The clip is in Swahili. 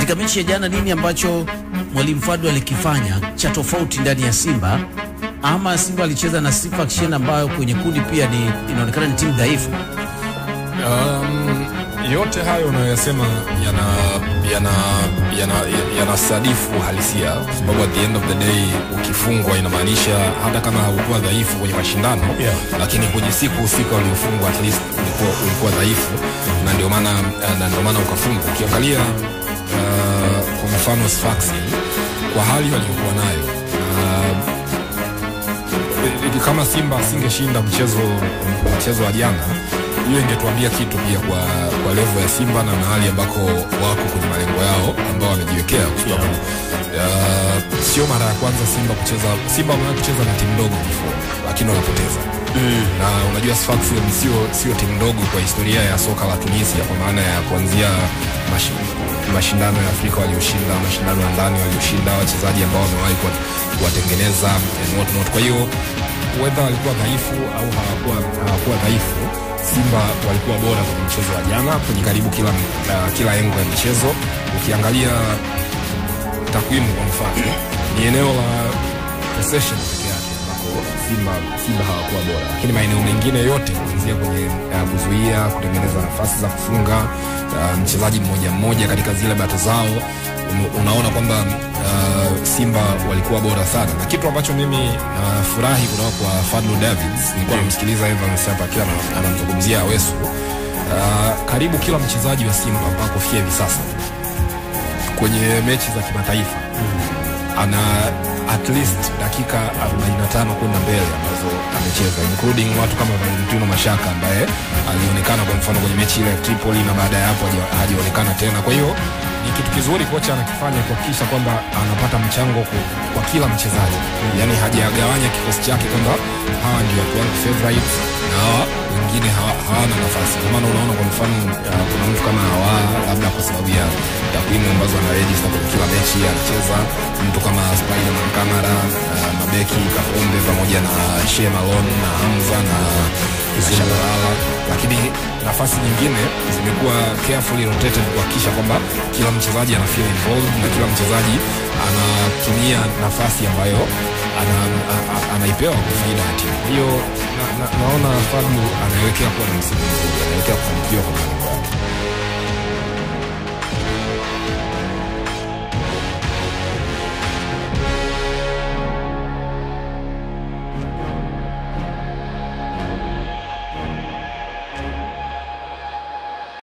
Katika mechi ya jana, nini ambacho Mwalimu Fadlu alikifanya cha tofauti ndani ya Simba? Ama Simba alicheza na Sfaxien ambayo kwenye kundi pia ni inaonekana ni timu dhaifu. Yote hayo unayosema yana sadifu uhalisia, kwa sababu at the end of the day ukifungwa inamaanisha hata kama haukuwa dhaifu kwenye mashindano, lakini kwenye siku husika uliofungwa at least ulikuwa dhaifu, na ndio maana ukafungwa. Ukiangalia kwa mfano Sfaxien kwa hali waliokuwa nayo, kama Simba asingeshinda mchezo wa jana, hiyo ingetuambia kitu pia kwa level ya Simba na mahali ambako wako kwenye malengo yao ambao wamejiwekea, kwa sababu sio mara ya kwanza Simba kucheza. Simba wamewahi kucheza na timu ndogo before, lakini wanapoteza. Na unajua Sfaxien sio timu ndogo kwa historia ya soka la Tunisia, kwa maana ya kuanzia mashindano ya Afrika walioshinda, mashindano ya ndani walioshinda, wachezaji ambao wamewahi kuwatengeneza and what not. Kwa hiyo whether walikuwa dhaifu au hawakuwa dhaifu, Simba walikuwa bora kwenye mchezo wa jana kwenye karibu kila engo ya mchezo. Ukiangalia takwimu kwa mfano, ni eneo la possession peke yake ambako Simba hawakuwa bora, lakini maeneo mengine yote kuanzia kwenye kuzuia, kutengeneza nafasi za kufunga, mchezaji mmoja mmoja katika zile bato zao, unaona kwamba Simba walikuwa bora sana. Na kitu ambacho mimi nafurahi kutoka kwa Fadlu Davids, nilikuwa namsikiliza Evans hapa akiwa anamzungumzia Awesu, karibu kila mchezaji wa Simba mpaka kufikia hivi sasa kwenye mechi za kimataifa ana at least dakika 45 kwenda mbele ambazo amecheza, including watu kama Valentino Mashaka ambaye alionekana kwa mfano kwenye mechi ile ya Tripoli na baada ya hapo hajaonekana tena. Kwa hiyo ni kitu kizuri kocha anakifanya kuhakikisha kwamba anapata mchango kwa kila mchezaji. Yaani hajagawanya kikosi chake kwamba hawa ndio watu wangu favorites na hawa wengine hawana nafasi. Kwa maana unaona kwa mfano kuna mtu kama hawa labda kwa sababu ya takwimu ambazo anaregister kwa kila mechi anacheza, mtu kama Spiderman Kamara, mabeki Kapombe pamoja na Shea Malone na Hamza na Shabalala, lakini nafasi nyingine zimekuwa carefully rotated kuhakikisha kwamba kila mchezaji ana feel involved na kila mchezaji anatumia nafasi ambayo anaipewa kwa faida ya timu. Kwa hiyo naona Fadlu anaelekea kuwa na msimu mzuri, anaelekea kufanikiwa kwa malengo yake.